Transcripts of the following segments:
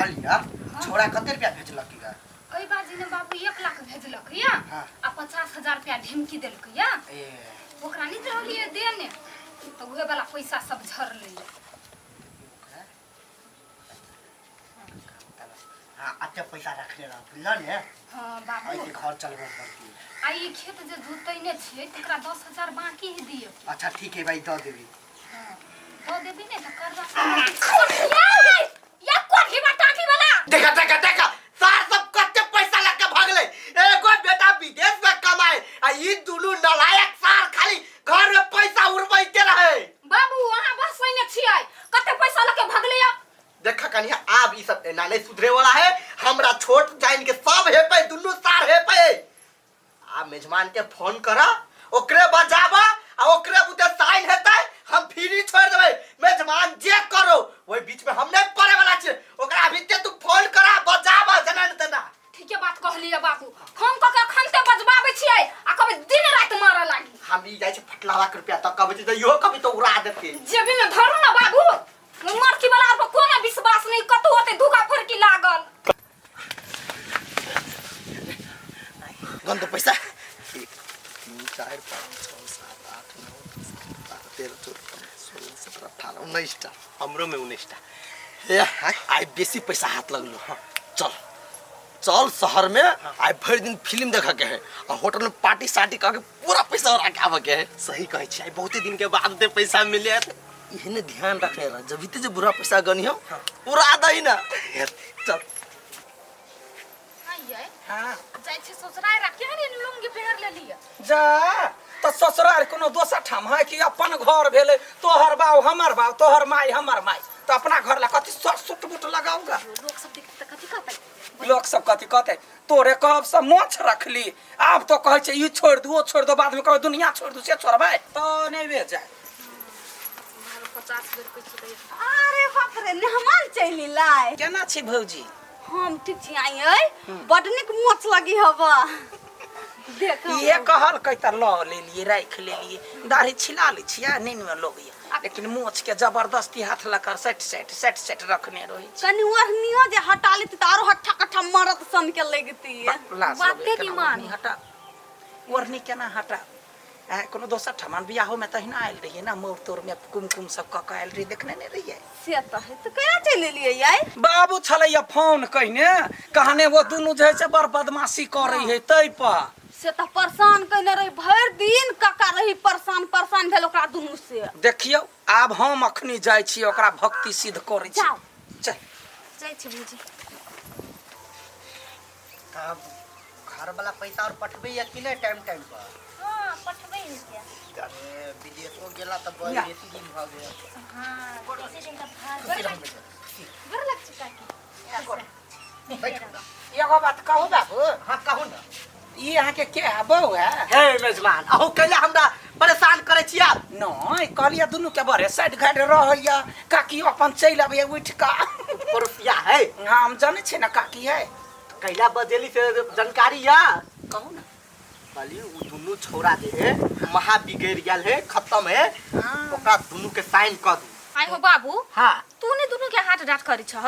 कहलिया छोरा कते रुपया भेजलक गा? कई बाजी ने बाबू 1 लाख भेजलक या। आ 50,000 रुपया ढिमकी देलक या। ए। ओकरा नहीं रहलिए देने तो उहे वाला पैसा सब झरलै। हाँ, अते पैसा रखने रह, बुझल ने? हाँ बाबू। ऐसे घर चलबे पड़ती। आ ई खेत जे जोतैने छियै तकरा 10,000 बाकी ही दिए। अच्छा ठीक है भाई, दऽ देबी। हाँ, दऽ देबी ने तऽ करबा या कोठी बा टाकी वाला। देखा देखा देखा, सार सब कते पैसा लग के भागले। एगो बेटा विदेश में कमाए आ ई दुनू नालायक सार खाली घर में पैसा उड़बैते रहे। बाबू, अहाँ बस सैने छियै, कते पैसा लऽ के भगलै या। देखा कनिया, आब ई सब एना नहीं सुधरे वाला है। हमरा छोट जान के सब हे पे, दुनू सार हे पे। आ मेजमान के फोन करा, ओकरे बजाबा आ ओकरे बुते साइन हेतै, हम फ्री छोड़ देबै। मेजमान जे करो, ओहि बीच में हम नहीं पड़े वाला छियै। ओकरा अभी ते तू फोन करा, बजाबा जना न तना। ठीके बात कहलियै बाबू, फोन कऽ के अखन ते बजबाबै छियै आ कभी दिन राति मारऽ लागी। हम ई जाइ छै फटलावा के रुपया तक कहबै छै, इहो कभी तो उड़ा देते। जेबी में धरू ना बाबू, मरकी वाला पर कोनो विश्वास नहीं, कतौ होते धोखा फरकी लागल। गन तो पैसा 1 3 4 5 6 7 8 9 10 12 13 14 15 16 17 18 19 टा। हमरो में 19 टा। हे, आइ बेसी पैसा हाथ लगलो। चल चल शहर में आइ भरि दिन फिल्म देखे के है आ होटल में पार्टी सार्टी करके पूरा पैसा उड़ा के आबे के है। सही कहै छी, आइ बहुते दिन के बाद दे पैसा मिले। एहने ध्यान रखने रह, जब जे बुरा पैसा गनियो उड़ा दही ना। चल। हाँ। जाइ छी ससुराल, केहन लुंगी पहिर लेलियै? जा तऽ ससुराल कोनो दोसर ठाम है कि अपन घर भेलै? तोहर बाप हमर बाप, तोहर माय हमर माय, तऽ अपना घर ला कथी सूट बूट लगाऊगा? लोक सब देखते तऽ कथी कहतै? लोक सब कथी कहतै? तोरे कहब सब मोछ रखली, आब तो कहै छै ई छोड़ दू, ओ छोड़ दो, बाद में कहबै दुनिया छोड़ दू, से छोड़बै तऽ नहि बे जाय। 50 बेर कहै छियै। अरे बाप रे, मेहमान चलि एलै। केना छी भौजी? हम ठीक छी। आई अइ बड नीक मोच लगी हवा देख। ये कहलकै तऽ लऽ लेलियै, राखि लेलियै। दाढ़ी छिला लै छियै, नीन में लगैया, लेकिन मोछ के जबरदस्ती हाथ लगा सेट सेट सेट सेट रखने रहै छी। कनि ओढ़नियो जे हटा लेती तऽ आरो हट्ठा कट्ठा मरद सन के लगती। लाज बाते लगैया, केना नहीं मान। ओढ़नी हटा, ओढ़नी केना हटा? आँय, कोनो दोसर ठमान बियाहो में तहिना आयल रहियै ने, मोर तोर में कुमकुम सब कऽ कऽ आयल रहियै, देखने नहि रहियै? से तऽ है, तऽ केना चलि एलियै आइ? बाबू छलैया फोन कहने, कहने वो दुनू जे है से बड़ बदमाशी करै है तै पर। से तऽ परेशान कयने रही भरि दिन, काका रही परेशान परेशान भेल ओकरा दुनू से। देखियौ, आब हम अखनी जाइ छी, ओकरा भक्ति सिद्ध करै छी। जाउ। चल। जाइ छी भौजी। तब घर वाला पैसा और पठबैया कि नहीं टाइम टाइम पर? हाँ, पठबै हिके। अरे, विदेशो गेला तऽ बड़ या। बेसी दिन भऽ गेल। हाँ, बेसी दिन तऽ भऽ खुशी गेल। रहू बेटा। गोर लग छी काकी। बैठू ना। एगो बात कहू बाबू? हाँ, कहू ना। ई अहाँके के है, बहू है? हे मेजबान, अहूँ कैला हमरा परेशान करै छी आब? नहीं, कहलियै दुनू के बड़े साइड घाट रहैया, काकी अपन चलि अबैया उठि कऽ। पड़ोसिया है। हाँ, हम जानै छियै ने काकी है। कैला बजेली से जानकारी या? कहू ना। कहली उ दुनू छौड़ा जे है महा बिगड़ गेल है, खत्म है। ओकरा दुनू के साइन कऽ दू। आइ हो बाबू। हाँ। तू ने दुनू के हाथ डाँट करै छह?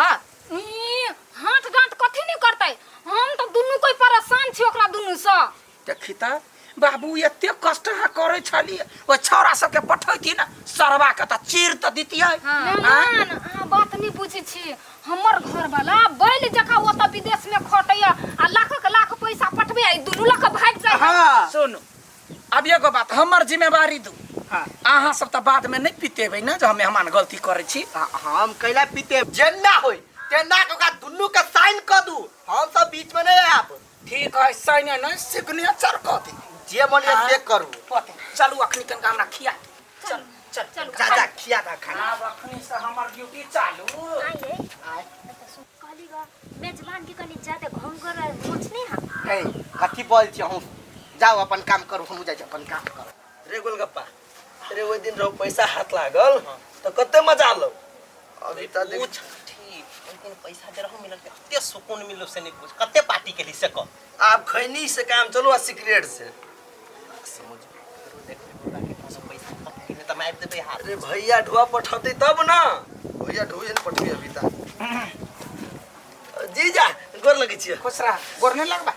ई, हाथ डाँट कथी नहीं करतै, हम तऽ दुनू कोई परेशान छी ओकरा दुनू सँ। देखी तऽ बाबू, एते कष्ट अहाँ करै छलियै, ओहि छौड़ा सबके पठैती ने सरवा के तऽ चीर तऽ दितियै। मेहमान, अहाँ बात नहीं बुझै छी। हमर घरवाला बैल जकाँ ओतऽ विदेश में खटैया आ लाखक लाख पैसा पठबै आ ई दुनू लऽ कऽ भागि जाइ। हाँ। सुनू, आब एगो बात, हमर जिम्मेवारी दू। हाँ। अहाँ सब तऽ बाद में नहि पितेबै ने जे हम मेहमान गलती करै छी? हम कैला पीते? जेना होय तेना के ओकरा दुनू के साइन कऽ दू, हम सब बीच में नहीं आयब। ठीक है, साइन नहि, सिग्नेचर कऽ दी। जे मन ये से करू। पते चलू, अखनी कनिका हमरा खिया दू। चल चल। चलू। जा जा, खिया दा खाना। आब अखनी से हमर ड्यूटी चालू। आइए। कहली ग, मेजबान के कनि ज्यादा घोंघर और मोछ नहीं हा। हे, कथी बोल छी अहूँ? जाओ अपन काम करू, हमहूँ जाइ छी अपन काम करू। रे गोलगप्पा रे, ओहि दिन रहो पैसा हाथ लागल तऽ कते मजा आलो, अभी तऽ देख। पूछ ठीक, ओहि दिन पैसा जे रहौ मिलल, कते सुकून मिलल से नहीं पूछ, कते पार्टी केली से कह। आब खैनी से काम चलू आ सिगरेट से समझ देख के कोनो पैसा पक्की नहीं तऽ मारि देबै हाथ। अरे भैया ढुआ पठौतै तब ना, भैया ढुए ने पठबी अभी तक। गोर लगै छियै। खुश रह, गोर नहीं लगबा,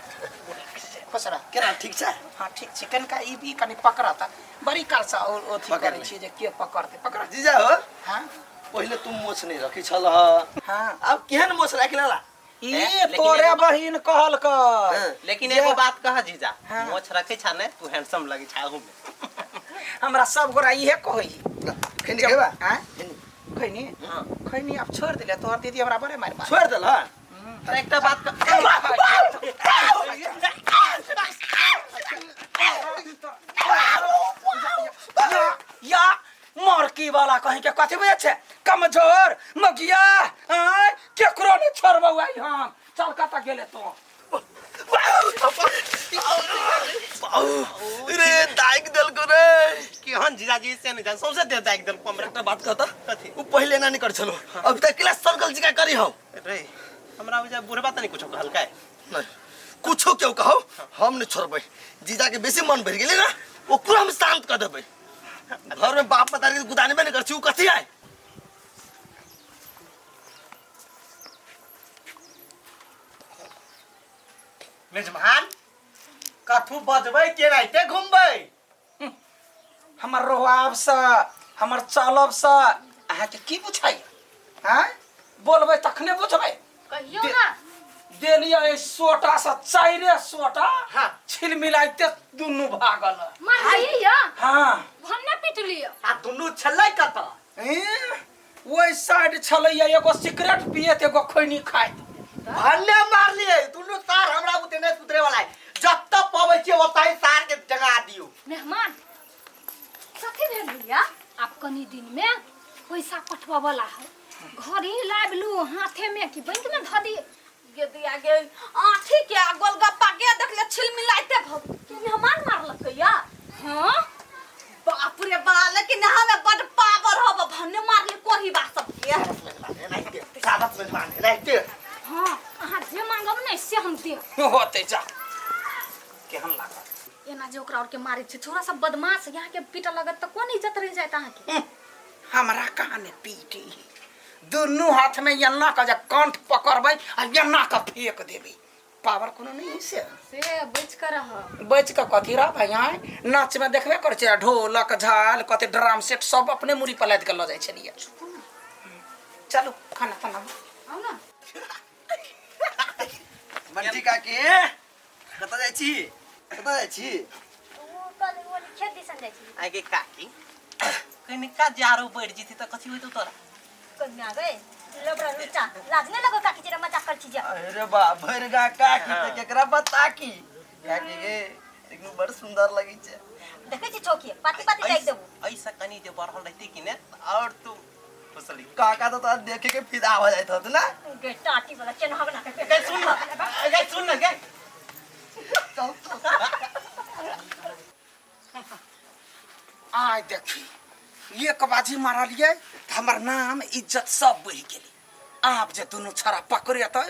खुश रह। केना ठीक छै? हाँ ठीक छै। कनिका ई भी कनि पकड़त बड़ी काल से और अथी पकड़ करै ले। छियै जे के पकड़तै, पकड़। जीजा हो। हाँ पहिले तुम मोछ नहीं रखै छल ह। हाँ आब केहन मोछ राखि लेला? ई लेकिन तोरे एगो- बहिन कहलकै। हाँ। लेकिन एगो बात कह जीजा, हाँ। मोछ रखे छा ने तू हैंडसम लगे छा अहू में। हमरा सब गोरा इहे कहै। खैनी खेबा? आँय? खैनी? हाँ। खैनी आब छोड़ देले, तोहर दीदी हमरा बड़े मारि मार। छोड़ देला? तऽ एकटा बात कह- या या मरकी वाला कहीं के कथी बुझै छै, कमजोर मगिया। आँय, केकरो नहीं छोड़बौ आइ हम। चल कतऽ गेले तू? रे दाइक देलको रे। केहन जीजाजी से नहीं जान, सौंसे देह दागि देलको हमरा। एकटा बात कहता? कथी? उ पहिले एना नहीं कर छलो, अब तक क्लास सर्कल जिका करी हम। रे हमरा बुझा बुढ़बा त नहीं कुछो कहलकै। नहीं कुछो क्यों कहो, हम नहीं छोड़बै। जीजा के बेसी मन भरि गेलै ना, ओकरो हम शांत कर देबै। घर में बाप मतारी के गुदानबे नहीं कर छी, उ कथी आय? मेजबान कथू बजबै के राइते घुमबै? हमर रोआब से हमर चलब से अहाँके की बुझाइए? आँय, बोलबै तखने बुझबै। कहियो ना। देलियै एहि सोटा से चाइरे सोटा। हाँ। छिल मिलाइते दुनू भागल। मारलियै या? हाँ। हम ना पिटलियै। आ दुनू छलै कतऽ? ए, ओहि साइड छलैया, एगो सिगरेट पियत एगो खैनी खाइत। भन्ने मारलियै दुनू सार हमरा बुते नहीं सुधरे वाला है। जत्त पबै छियै ओतहि सार के जगा दियौ। मेहमान कथी भेल भैया? आब कनी दिन में पैसा पठबऽ वाला है, घर ही लाबि लू हाथे में कि बैंक में धऽ दियै? गे दिया गे आँखी के आ गोलगप्पा गे देखले छिलमिलाइते भग के मेहमान मारलकै या? हाँ। बाप रे बा, लेकिन हमें बड पावर हब, भन्ने मारले कोही बा सबके। एनाहिते सादत मेजबान एनाहिते। हाँ, अहाँ जे मांगब ने से हम देब। होते जा, केहन लागल? एना जे ओकरा और के मारै छै छोरा सब बदमाश, यहाँ के पीट लगत तऽ कोन इज्जत रहि जायत अहाँके? हमरा कहाँ ने पीटी, दुनू हाथ में एना के जे कंठ पकड़बै आ एना के फेंक देबै, पावर कोनो नहीं है से। से बच कर रह। बच के कथी रह भाई? आय नाच में देखबे करै छै, ढोलक झाल कते ड्राम सेट सब अपने मुड़ी पर लादि के लऽ जाइ छलियै। चलू खाना ताना। आउ ना। बंटी काकी कतऽ जाइ छी? कतऽ जाइ छी? ओ कल ओ खेत दिसन जाइ छी। आगे काकी कनिका जारो बढ़ि जेतै तऽ कथी होइतौ तोरा? कन्या गे लबड़ा लुच्चा, लाज नहीं लगो काकी जेना मजाक कर छी जे? अरे बा भरि गा काकी तऽ केकरा बता की? काकी गे देखू बड़ सुंदर लगै छै। देखै छी चौकी पाती पाती दागि देबू। ऐसा कनी जे बढ़ल रहतै कि ने और तू खुशली। काका तो तोरा देखे के फिदा हो जाइत होत ना। गे टाटी वाला चेन्हा बना के। गे सुन ना, गे सुन ना गे। चल आय देखी एक बाजी मारलियै तऽ हमर नाम इज्जत सब बढ़ि गेलै। आब जे दुनू छड़ा पकड़ेतै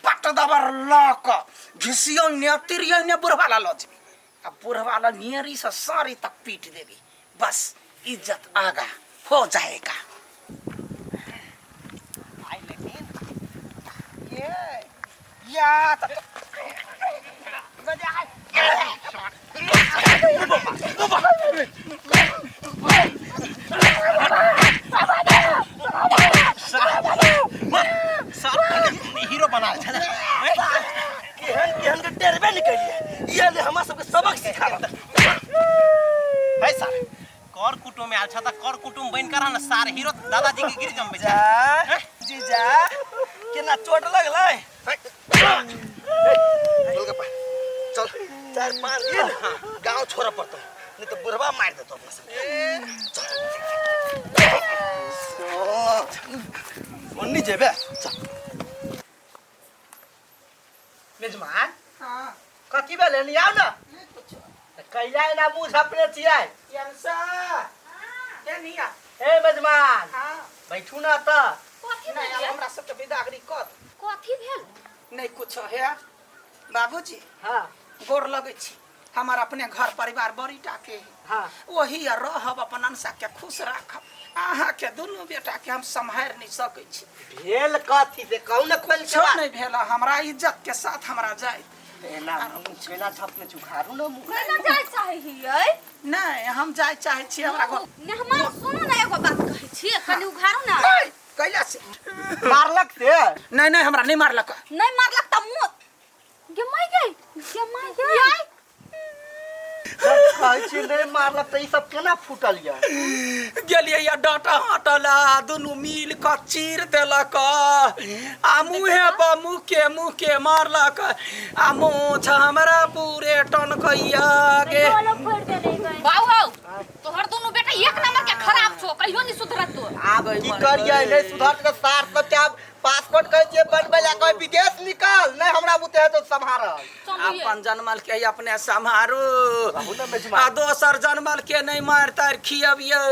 पट दबर लऽ कऽ घिसियौ ने तिरियौ ने बुढ़वा ला लऽ जेबै आ बुढ़वा ला नेरी से सारी तक पीट देबै, बस इज्जत आगा हो जाएगा। आइ लेकिन ये या त सार हीरो बना छलै। केहन केहन के टेरबे नहीं करिए, ये ले हमरा सबके सबक सिखाबत। है सार कर कुटुम में आयल छ त कर कुटुम बन कर न सार हीरो दादाजी के गिर जमबै छै। जा जीजा केना चोट लगलै? गोलगप्पा चल 4-5 दिन गांव छोड़ऽ पड़तौ, नहीं तो बुढ़वा मारि देतौ अपना सब। चल ओन्नी जेबे चल। मेजबान हाँ। कथी भेलै? एनी आउ ना। कैला एना मुँह झपने छियै? यमसा एनी आ। ए मेजबान हाँ। बैठू ना तऽ। कथी नहीं, भेल? आब हमरा सबके विदागरी कऽ दू। कथी भेल? नहीं कुछ है बाबूजी। हाँ। गोर लगै छी। हमार अपने घर परिवार बड़ी टाके है। हाँ। वही रहब, अपन अनसा के खुश राखब। अहाँ के दुनू बेटा के हम सम्हारि नहीं सकै छी। भेल कथी से कहू ने खोल के कुछो बात। नहीं भेल, हमरा इज्जत के साथ हमरा जाय। एना मुँह केना झपने चुखारू ने मुँह। केना जाय चाहै हियै? नहीं, हम जाय चाहै छी हमरा घर। मेहमान सुनू ने, एगो बात कहै छी, कनि उघारू ने। नहीं, कैला से मारलक से? नहीं नहीं, हमरा नहीं मारलक। नहीं मारलक त मुँह गे माय गे, गे माय गे। कहै छी नहीं मारलक त ई सब केना फूटल या? गेलियै या डांटा हटला, दुनू मिल कऽ चीर देलक आ मुँहे पर मुँह के मारलक आ मोछ हमरा पूरे टनकैया गे। बाऊ हौ, तोहर दुनू बेटा एक नंबर के खराब छौ, कहियो नहीं सुधरत तो। आब की करियै, नहीं सुधरत त सार सब के आब पासपोर्ट कहै छियै बनबै ला, कहै विदेश निकल, नहीं हमरा बुते हेतौ सम्हारल। अपन जनमल के अपने सम्हारू रहू ने मेजबान। आ दोसर जनमल के नहीं मार तार खियबियौ।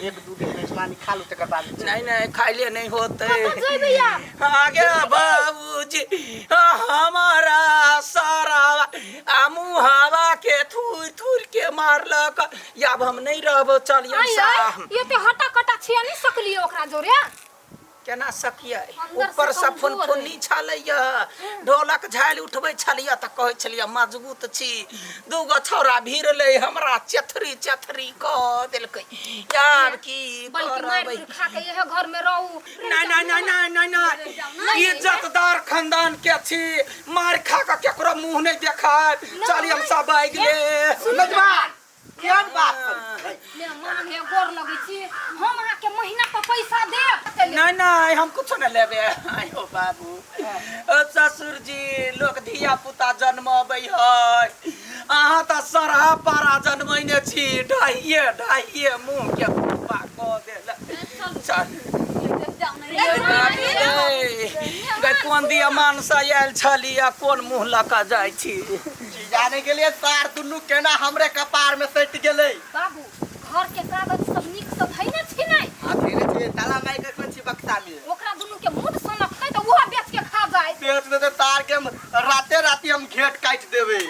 एक दू दिन मेजबानी खा लू तकर बाद। नहीं नहीं, खाइले नहीं होते। कतऽ जइबै आब? आगे बाबूजी हमारा सारा आ मुहावा के थूर थूर के मारलक, आब हम नहीं रहबो, चलिए आइ साहब। आइ, एते हटा कटा छिया नहीं सकलियै ओकरा जोरे। केना सकियै? अंदर से ऊपर से कमजोर फुनफुन्नी छलैया, ढोलक झालि उठबै छलियै तऽ कहै छलियै मजबूत छी। दूगो छौड़ा भिड़लै हमरा चेथरी चेथरी कऽ देलकै। आब की बल्कि मारि करबै? उरि खा के इहे घर में रहू। नहीं नहीं नहीं नहीं नहीं नहीं, इज्जतदार खानदान के छी, मार खा के केकरो मुंह नहीं देखाय। चलिए हम सब आइ गेले। मेजबान केहन बात करै? मेहमान हे, गोर लगै छी हम, अहाँके महीना पर पैसा देब। नहीं नहीं, हम कुछ नहीं लेबे। आयो बाबू, ओ ससुर जी, लोक धिया पुता जन्मबै है, अहाँ तऽ सरहा पारा जन्मैने छी, ढाइये ढाइये मुँह के फुफा कऽ देल। चल गै, कोन दिया मानसा आयल छली आ कोन मुँह लऽ कऽ जाइ छी? जाने के लिए सार दुनू केना हमरे कपार में सटि गेलै। बाबू, घर के कागज सब नीक से धैने छी नै? आ धीरे धीरे ताला मारि के रखने छी बक्सा में। ओकरा दुनू के मुँह सनकतै तऽ ओहो बेच के खा जाय। बेच देतै सार के, हम राते राति हम घेट काटि देबै।